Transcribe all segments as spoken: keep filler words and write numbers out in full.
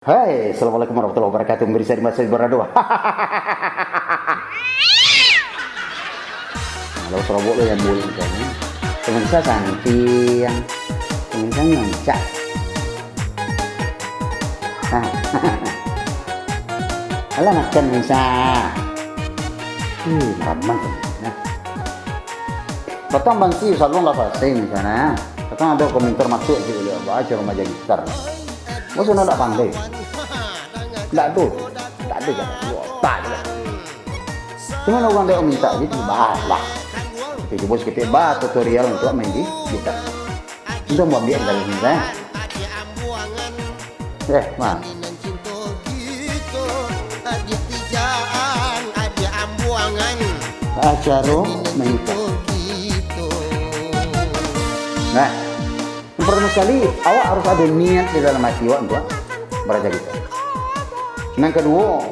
Hai, assalamualaikum warahmatullahi wabarakatuh. Pemirsa di masa berado. Kalau serobok lo yang boleh kan. Pemirsa santiang, pemirsa nyoncak. Ah. Alah makan pemirsa. Hmm, raman tu. Nah. Patang bansi salon lah pasti misalnya. Patang ada komentar masuk je boleh apa aja remaja gitar. Bos sudah tak pandai. Tak ada. Tak ada kan. Wah, tak ada. Cuma orang dia minta gitu, bah lah. Kita cuba seketik bah tutorial untuk main di gitar. Untuk mau ambil dari sini, eh. Eh, mah. Acaro main gitar. Nah, yang pertama sekali, awak harus ada niat di dalam hati awak untuk baraja gitar. Yang kedua,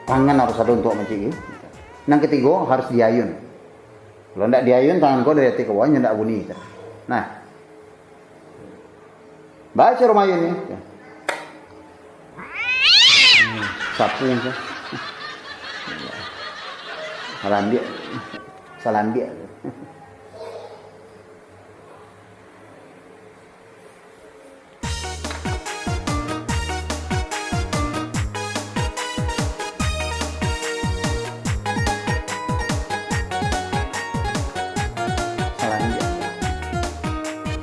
tangan harus ada untuk mancik. Yang ketiga, harus diayun. Kalau ndak diayun, tangan kau dari atas ke bawah, ndak bunyi. Nah, baca rumah ayun ni. Hmm, sapu ni. Salandiak. Salandiak. Salanjak.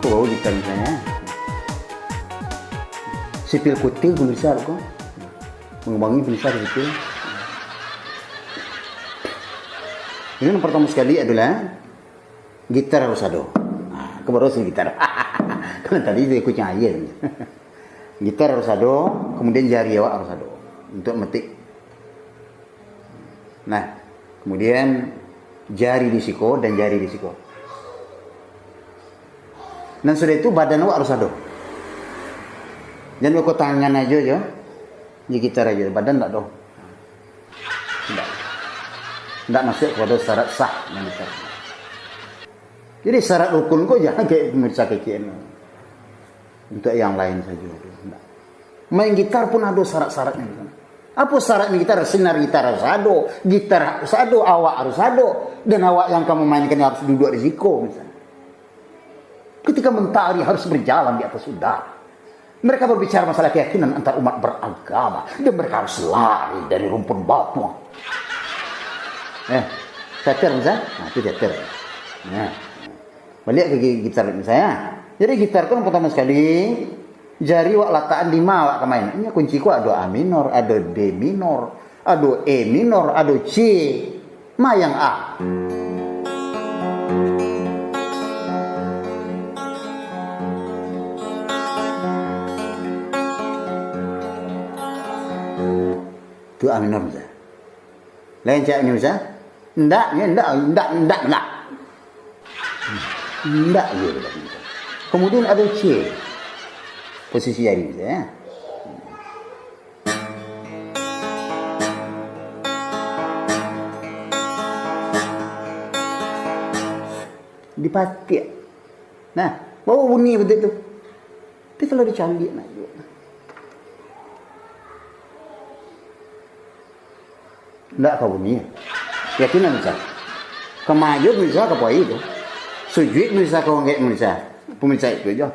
Ko baru kita misalnya. Sipil kutil pemirsa ko. Mengubangi pemirsa sipil. Ini yang pertama sekali adalah gitar harus ado. Nah, aku baru sih gitar. Kalau tadi itu kucing aja. Gitar harus ado, kemudian jari awak harus ado untuk metik. Nah, kemudian jari di siko dan jari di siko. Dan sudah itu badan awak harus ado. Jangan kau tangan aja jo, di gitar aja, badan tak ado. Ndak. Ndak masuk kepada syarat sah main gitar. Jadi syarat rukun ko jangan kayak pemirsa kecil. Untuk yang lain saja tu. Ndak. Main gitar pun ada syarat-syaratnya di sana. Apa syarat main gitar? Senar gitar harus ado, gitar harus ado, awak harus ado, dan awak yang kamu mainkan harus duduk di siko misalnya. Ketika mentari harus berjalan di atas udara. Mereka berbicara masalah keyakinan antar umat beragama, dan mereka harus lari dari rumpun batuang. Eh, teater misalnya? Nah, itu teater. Nah, balik ke gi-, gitar misalnya. Jadi gitar kan pertama sekali, jari wak latakan di ma wak ka main. Ini kunci ko ado A minor, ado D minor, ado E minor, ado C. Ma yang A. Tu A minor, Ustaz. Lain cak ni, Ustaz. Ndak, ya, ndak, ndak, ndak, ndak. Ndak, ya, Ustaz. Kemudian ada C. Posisi jari, Ustaz, ya. Dipatik. Nah, baru bunyi betul tu. Tapi kalau dicaliak nak juga. Ndak ka bunyi. Yakin lah misal. Ka mayun misal ka pai tu. Sujuik misal ka wangkek misal. Pemirsa itu aja.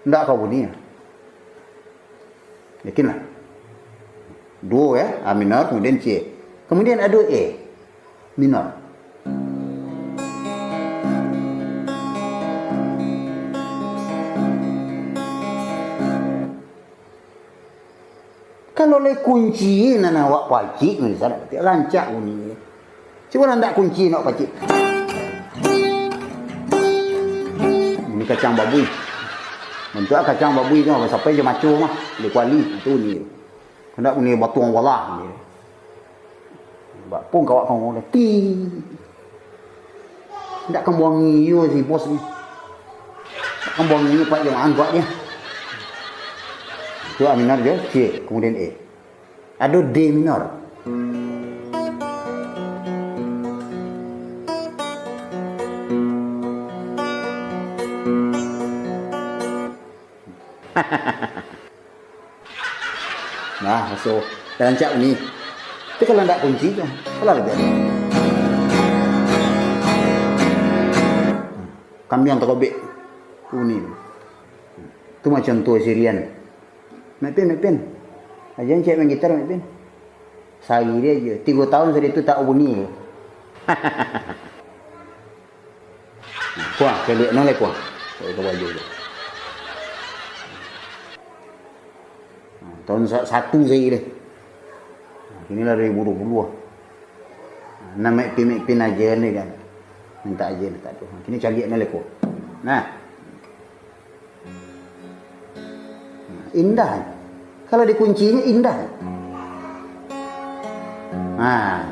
Ndak ka bunyi. Yakinlah. Duo ya, A minor, kemudian C. Kemudian ado E minor. Kalau lai kunci nan awak pacik, misalnya, rancak bunyi. Cubo lah ndak kunci nak pacik. Ini kacang babuih. Bantuak kacang babuih tu, sampai je maco mah, di kuali, tu bunyi. Kena bunyi batuang walah. Bak pun kawak kamu dah. Ti. Ndak kambuangi iyo si bos ni. Ndak kambuangi iyo, Pak, jangan buat dia. Tu A minor je, C, kemudian E. Ado D minor. Nah, raso dah rancak bunyi. Tapi kalau ndak kunci tu, kalau lebih. Kambiang takobek. Bunyi. Tu macam tu sirian. Mek Pin, Mek Pin. Aja cek main gitar, Mek Pin. Sahari aja. Tiga tahun sudah tu tak bunyi. Kuah, kalian nolai kuah. Kau baju tu. Nah, tahun sa-, satu saya deh. Nah, kini lah dua ribu dua puluh. Nah, Mek Pin, Mek Pin aja ni kan. Minta aja ni tak tu. Kini caliak ni leko. Nah. Nah, indah. Kalau dikunci ni indah. Nah.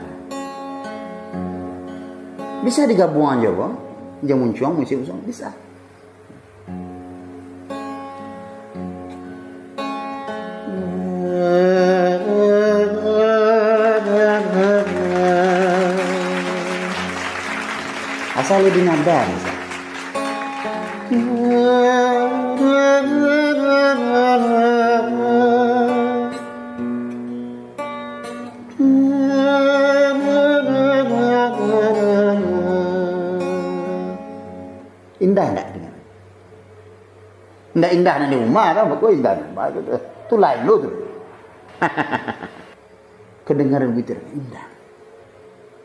Bisa digabung aja, Bang. Jangan muncuang musik usang. Bisa. Asal di nada ni, Sa. Indah ndak didangar? Ndak indah nan di rumah tu, bako indah nan di rumah tu, tu, tu lain lo tu. Kedengaran gitu indah.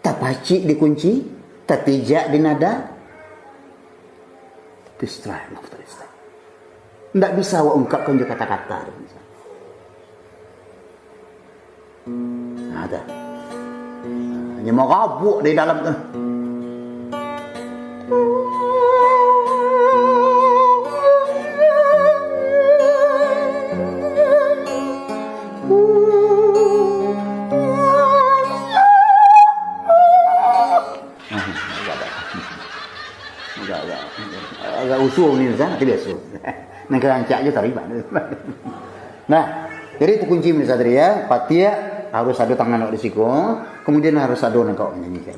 Tapacik di kunci, tapijak di nada. Terus terang, terus terang. Ndak bisa awak ungkapkan jo kata-kata tu. Nah, tu. Hanya marabuak dari dalam tu. Agak, agak, agak usuh ni, Ustaz, tapi biasa. Nan ka rancak je tarima. Nah, jadi itu kunci, Ustaz, tadi ya. Patiak harus ado tangan awak di siko, kemudian harus ado nan ka awak nyanyikan.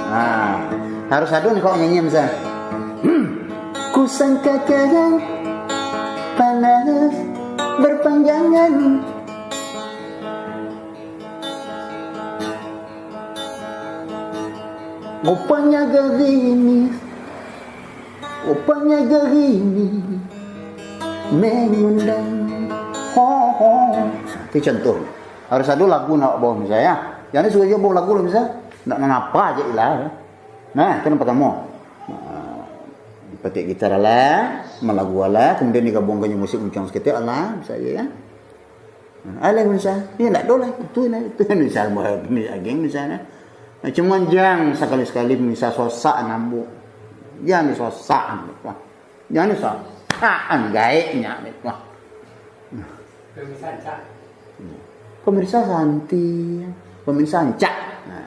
Nah, harus ado nan ka awak nyanyikan, Ustaz. Hmm. Kusangka kadang panas berpanjangan. Rupanya gerimis, rupanya gerimis mengundang. Ho, ho. Itu contoh. Harus ado lagu nak bawa misalnya. Jangan suruh je bawa lagu lah bisa. Nak mengapa aja ilah. Nah, itu yang pertama. Nah, dipatik gitar alah, malagu alah, kemudian digabungkan dengan musik muncuang seketek alah, bisa aja ya. Alah, pemirsa, ya ndak ado lah, itu lah, itu misal buat ni ageng misalnya. Nah, cuman jangan sekali-sekali pemirsa sosak nambuk. Jangan disosak nambuk. Wah. Jangan disosak gaeknya, wah. Pemirsa Santi, pemirsa Ancak. Nah.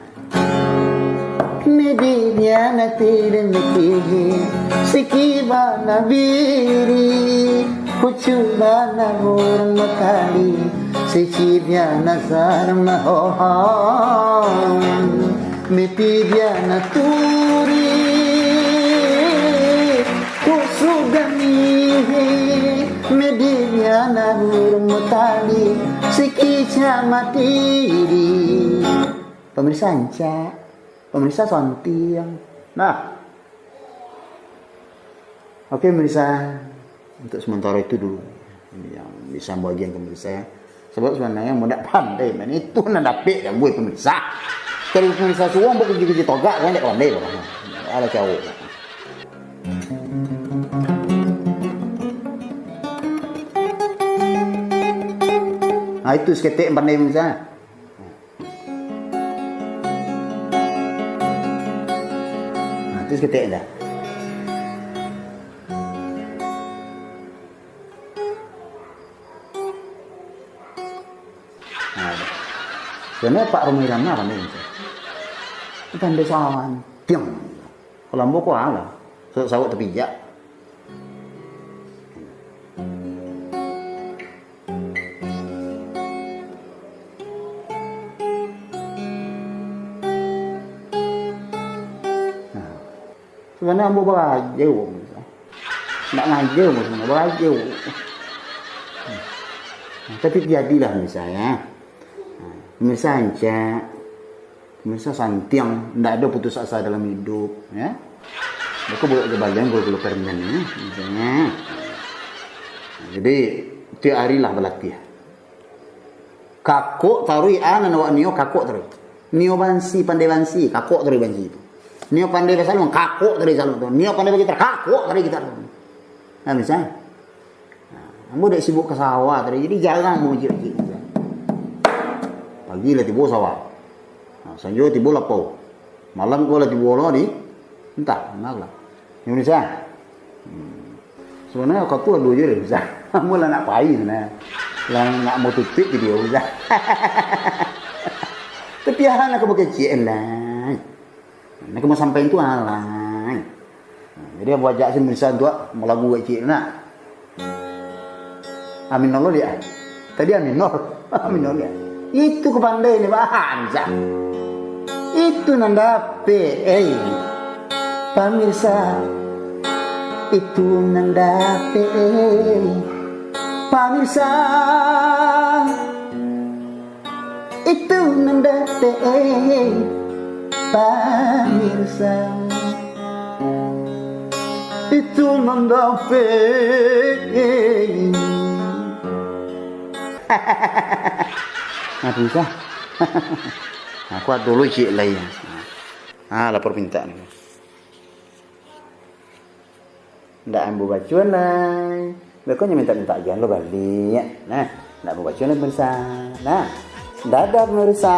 Midinya nanti demikian, siki bana biri, kucu bana urang matali, siki biana sarma hohong, mipi biana turi, kusugani, midi biana urang matali, siki camatiri. Pemirsa Ancak. Pemirsa Santi yang, nah. Oke, pemirsa, untuk sementara itu dulu. Yang bisa bagian ke pemirsa ya. Sebab sebenarnya mudah pandai, men itu nan dapik yang gue pemirsa. Kalau pemirsa suwong berkuji-kuji togak, kan ndak pandai lah. Alah, cawok. Nah, itu seketek pandai pemirsa. Nah, terus ketek dah. Nah, dah. Sebenarnya Pak Rhoma Irama pandai, Ustaz. Pandai santiang. Kalau ambo ko alah, sa-, sawak tapijak. Nah, sabananyo ambo barajo, ndak ngajo ambo sabananyo, barajo. Nah, tapi jadilah pemirsa, ya. Nah, pemirsa rancak, pemirsa santiang, ndak ado putus asa dalam hidup, ya. Beko buek jo balian kalau permen, ya, misalnyo. Nah, jadi, tiok ari lah balatiah. Kakok taruih, a, nan awak nio kakok taruih. Nio bansi, pandai bansi, kakok taruih bansi tu. Nio pandai basaluang, kakok taruih saluang tu. Nio pandai bagitar, kakok taruih gitar tu. Nah, misalnyo. Nah, ambo dek sibuk ka sawah tadi, jadi jarang mangecek-ngecek. Pagi lah tibo sawah. Nah, sanjo tibo lapau. Malam ko lah tibo lo di, antah, ma lah. Indonesia. Hmm. Sabananyo kau tu ado je, Ustaz. Ambo lah nak pai sabananyo. Lah nak mau tutuik video, Ustaz. Tapi ahan lah ka bakecek lah. Nak ka mau sampaian tu ahan lah. Nah, jadi ambo ajak si Indonesia tu malagu kecek nak. Amin Allah dia. Tadi Amin Nur. Amin Nur dia. Itu ka pandai ni, Bah Hamzah. Itu nan dapek, eh. Pamirsa, itu nan dapek, eh. Pamirsa, itu nan dapek, eh. Pamirsa, itu nan dapek. Nah, pemirsa. Aku ado dulu cik lai. Ah, lapor minta ni. Ndak ambo baco lai. Beko nyo mintak-mintak jan lo baliak. Nah, ndak ambo baco lai, pemirsa. Nah, dadah, pemirsa.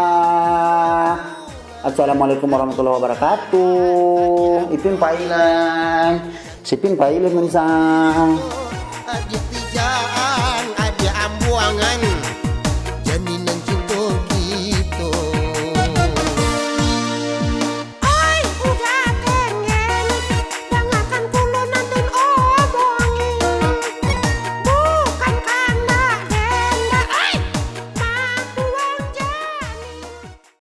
Assalamualaikum warahmatullahi wabarakatuh. Ipin pai lai. Sipin pai lai, pemirsa.